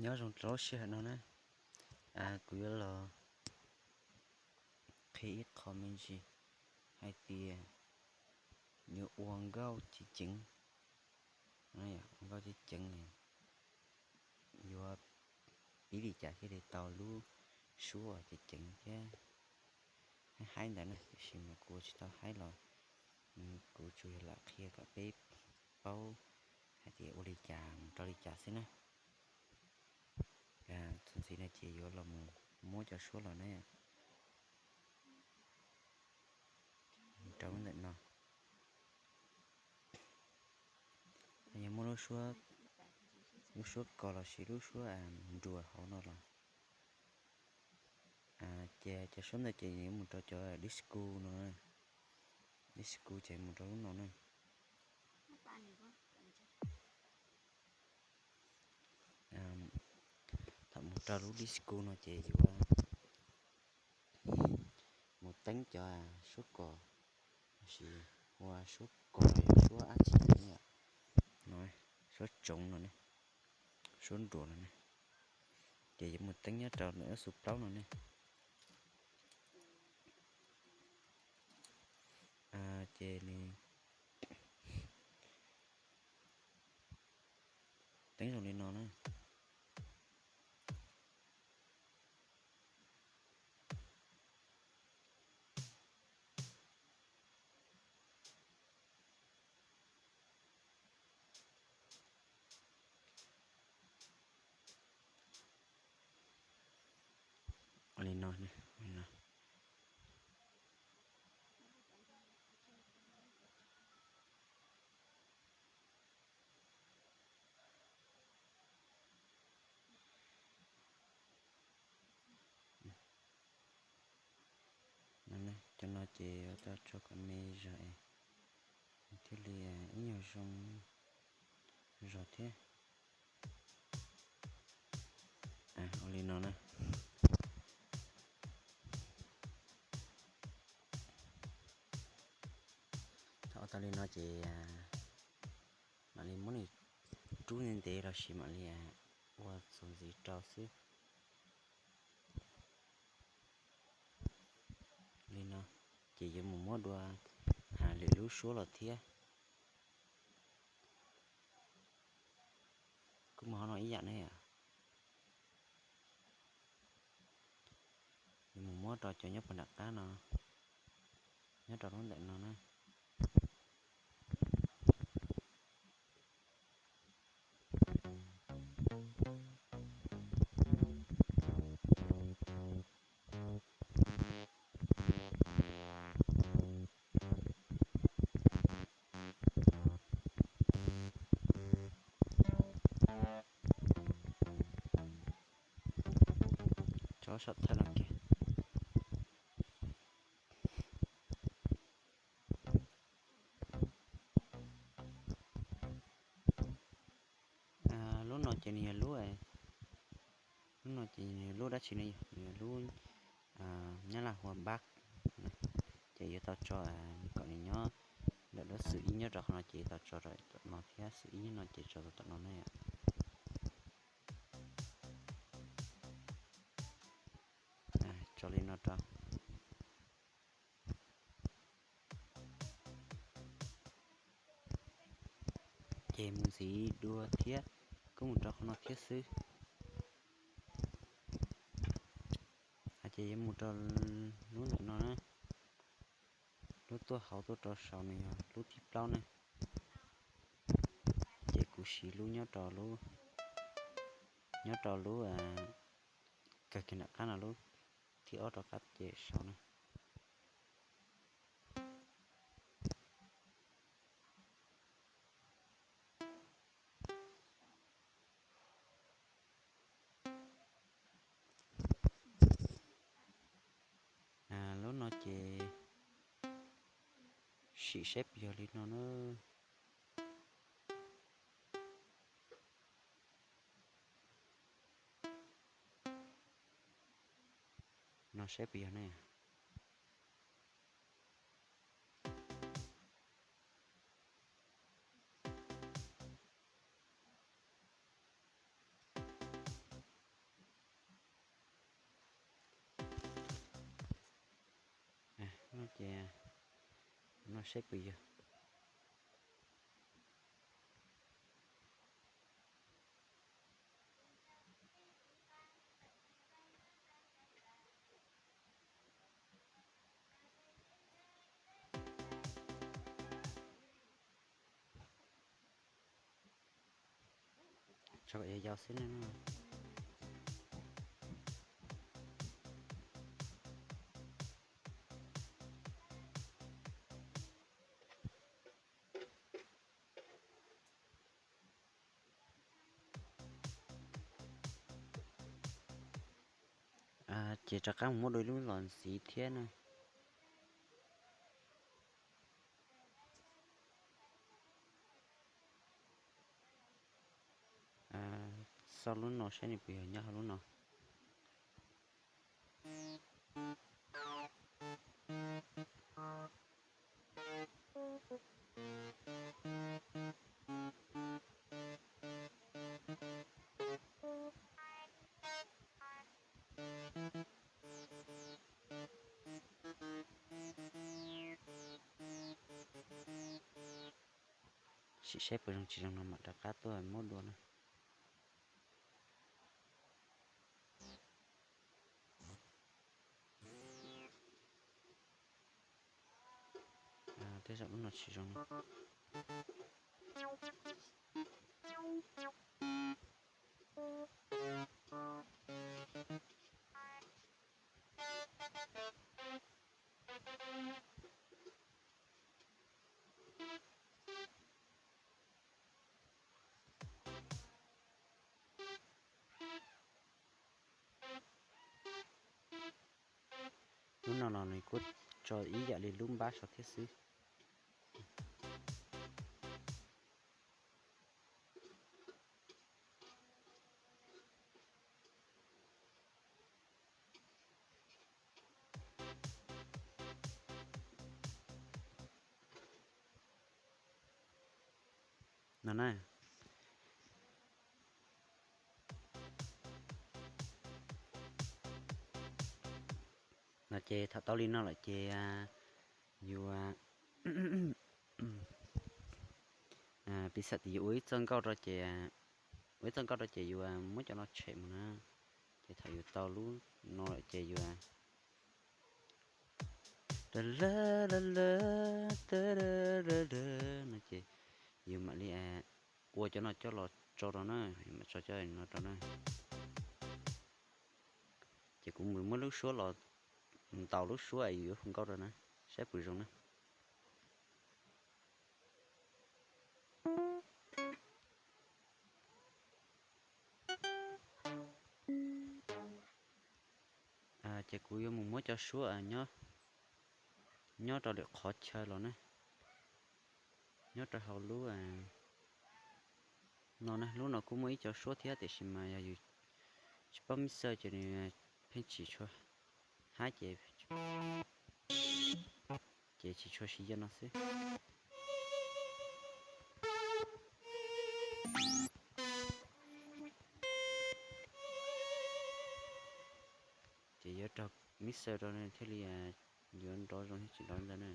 Nyob zoo rau lub sij hawm no na, kuv yuav los qhia ib qho me ntsis hais tias yuav ua nkauj ceev ceev, ua nkauj ceev ceev, yuav pib li cas thiaj li tau lub suab ceev ceev thiab haib haib ntawd na. Tiam sis mas kuv tsis tau haib los kuv tsuas yog lam qhia kom peb paub hais tias ua li cas mus rau li cas xwb na. Txuas ntxiv no ces yuav los mus muab cov suab los na, rau lub ntawm no. Yog muaj lub suab, lub suab kos los sis lub suab nruas hauv no los, ces cov suab ntawd ces yuav mus rau cov disco no, disco ces mus rau lub no na. Thaum mus rau lub disco no ces yuav mus teeb cov suab kos, los sis ua suab kos los suab dab tsi no, suab tsoov no ne, suab nruas no ne, ces yuav mus teeb nyob rau ntawm lub xu plaub no ne. Ces nws teeb zoo li no na. Ua li no, ua li no. Cov no ces ua tau tso kom me zog es thiaj li ib nyuag zoo zog thiab. Ua li no na. Thaum ua tau li no ces mam li muab nws rub ntev ntev los sis mam li ua txuas ntxiv rau xwb. Li no ces yuav mus muab dua lwm lub suab los thiab. Kuj muaj qhov no ib yam ne. Yuav mus muab rau cov nyob puag nram qab no, nyob rau lub ntawm no na. Tso saum thawj no kiag. Lub no ces nws yog lub, lub no ces nws yog lub dab tsi ne? Nws yog lub Nyab Laj hu ua bass, ces yuav tau tso kom nws nyob ntawm lub xwm ib nyob rau qhov no ces tau tso rau tom no thiab, xwm ib nyob no ces tso rau tom no na yom. Tso li no rau. Ces mus ntxiv dua thiab, kuj mus rau qhov no thiab xwb. Ces yuav mus rau lub ntawm no na, lub tuaj hauv tuaj rau saud nws yog lub thib plaub ne. Ces kuv siv lub nyob rau lub, nyob rau lub kawg kiag nram qab no, lub thib ob rov qab ces saud na. Lub no ces sim saib puas yog li no na. No saib puas yog ne. Noj seb puas yog. Tso kom yau yau xwb na. Ces rov qab mus muab dua ib lub los ntxiv thiab na. Xauj lub no saib nws puas yog nyob hauv lub no. Sim saib puas zoo tsis zoo no mam rov qab tuaj muab dua na. Tej zaum lub no tsis zoo. Lub no los nws kuj tso ib yam li lub npab saud thiab xwb. No na. No ces thaum tau li no lawm ces yus piv xam tias yus ua ib txoj nkauj rau ces, ua ib txoj nkauj rau ces yus muab cov no tshem mus na. Ces thaum yus tau lub no lawm ces yus no ces yus mam li ua cov no coj los tso rau na, yus mam tso cov no rau na. Ces kuv mus muab lub suab los ntaus lub suab yus yuav hu nkauj rau na, saib puas zoo na. Ces kuv yuav mus muab cov suab nyob rau lwm qhov chaw los na, nyob rau hauv lub no na. Lub no kuj muaj ib co suab thiab tiam sis mas yog yus tsis paub mixer ces nws pheej tsis tshua hab ces, ces tsis tshua siv yog no xwb. Ces yuav raug mixer rau thiaj li yuav nrov zoo thiab tsis nrov ntawd na.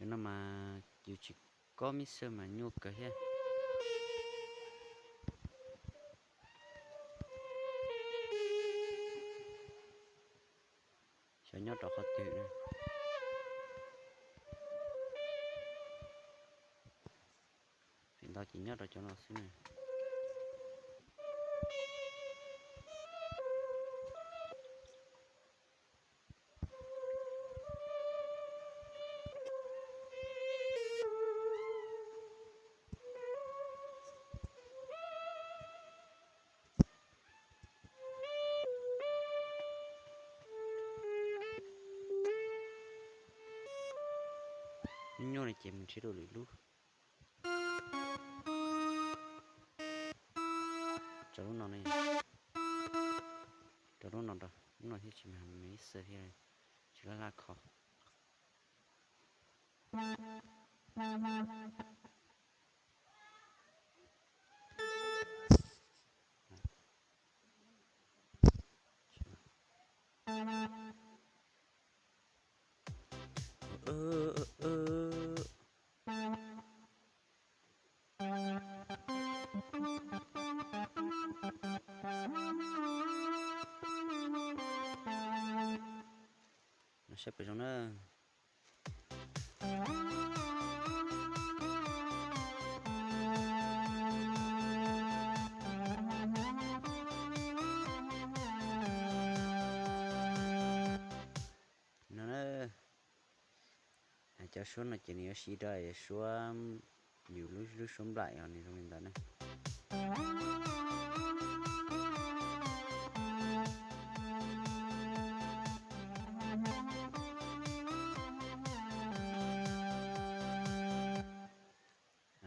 Cov no mas yus tsis kob mixer mas nyuaj kawg thiab. Xyov nyob rau qhov twg na. Feem ntau ces nyob rau cov no xwb na. Nyuaj no ces mus nrhiav dua lwm lub. Rau lub no ne, rau lub no rau, lub no thiaj tsis mag me ib xwb thiab, tsis laj laj kho. No saib puas zoo na. No na, cov suab no ces nws yuav siv rau suab, yus lub, lub suab nplaim os, nws zoo li ntawd na.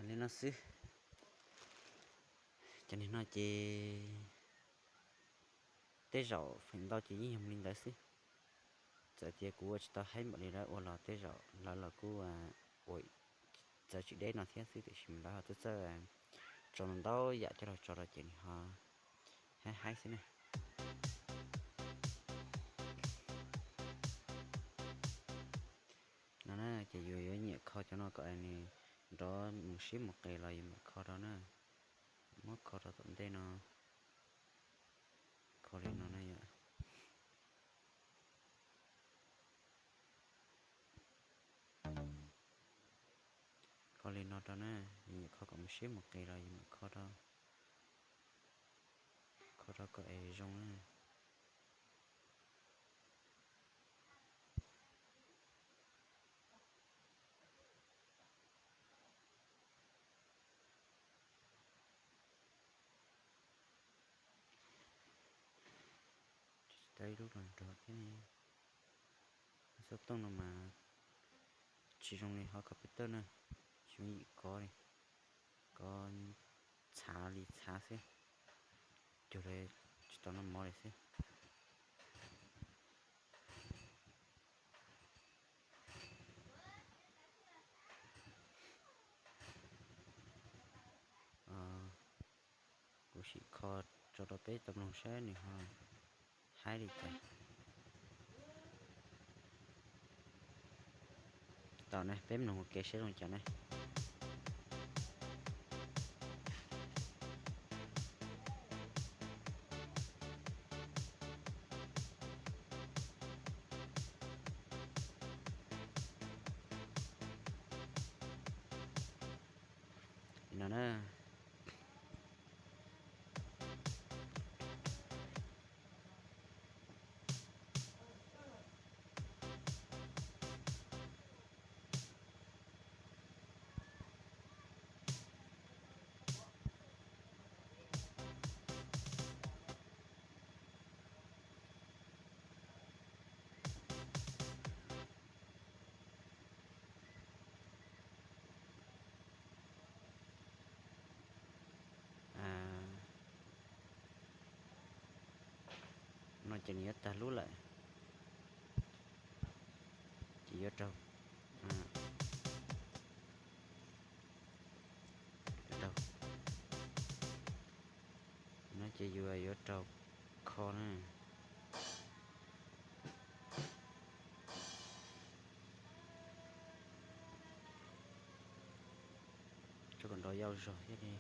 Li no xwb. Cov niag no ces tej zaum feem ntau ces yeej yog li ntawd xwb. Txawm tias kuv ua tsis tau haib npaum li lawv ua los tej zaum lawv los kuj ua txawv tsis deb no thiab xwb, tiam sis mas lawv ho txawj txawj tso ntau yam coj los tso rau ces nws ho haib haib xwb na. No na ces yus yuav nyiam kho cov no kom nws nrov mus siab mus qis los yus mam kho rau na. Muab kho rau tom ntej no, kho li no na yom. Kho li no rau na, yus nyiam kho kom mus siab mus qis los yus mam kho rau, kho rau kom es zoo na. Tsis tau ib lub los nrog thiab ne. Xov tooj no mas tsis zoo li ho computer na, tsis yooj yim kov li, kov txhav li txhav xwb, cug li tsis tau noj mov li xwb. Kuv sim kho tso rau peb tau mloog saib nws ho haib li cas. Tom no peb mloog ua ke saib zoo cas ne. Li no na. No ces nws yuav tag lub lawm, ces yuav raug, yuav raug, no ces yus yuav raug kho na. Tso kom nrov yau zog thiab li.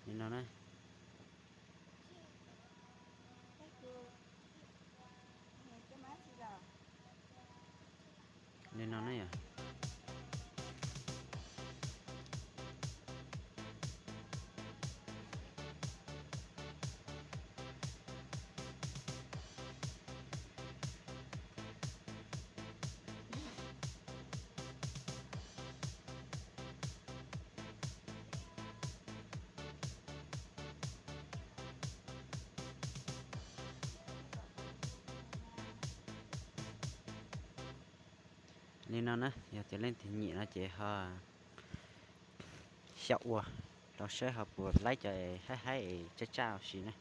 Li no na. Li no na yom. Li no na, yog tias leej twg nyiam no ces ho xyaum ua rau saib ho puas laib cov haib haib es tsaj tsaj ua si na.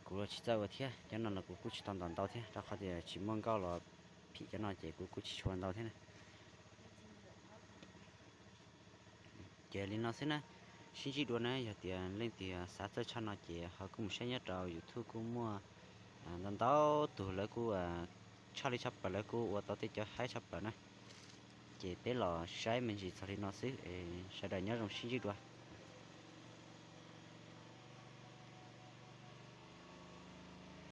Kuv los tsis txawj ua thiab, cov no los kuv kuj tsis tau ntau ntau thiab, rau qhov tias tsis muaj nkauj los phim cov no ces kuv kuj tsis tshua ntau thiab na. Ces li no xwb na, sib ntsib dua na, yog tias leej twg xav txawj tshaj no ces ho kuj mus saib nyob rau YouTube kuj muaj ntau ntau tus lawv kuj tshaj li tshaj plaws, lawv kuj ua tau tej cov haib tshaj plaws na. Ces peb los saib me ntsis txog li no xwb, sawv daws nyob zoo sib ntsib dua.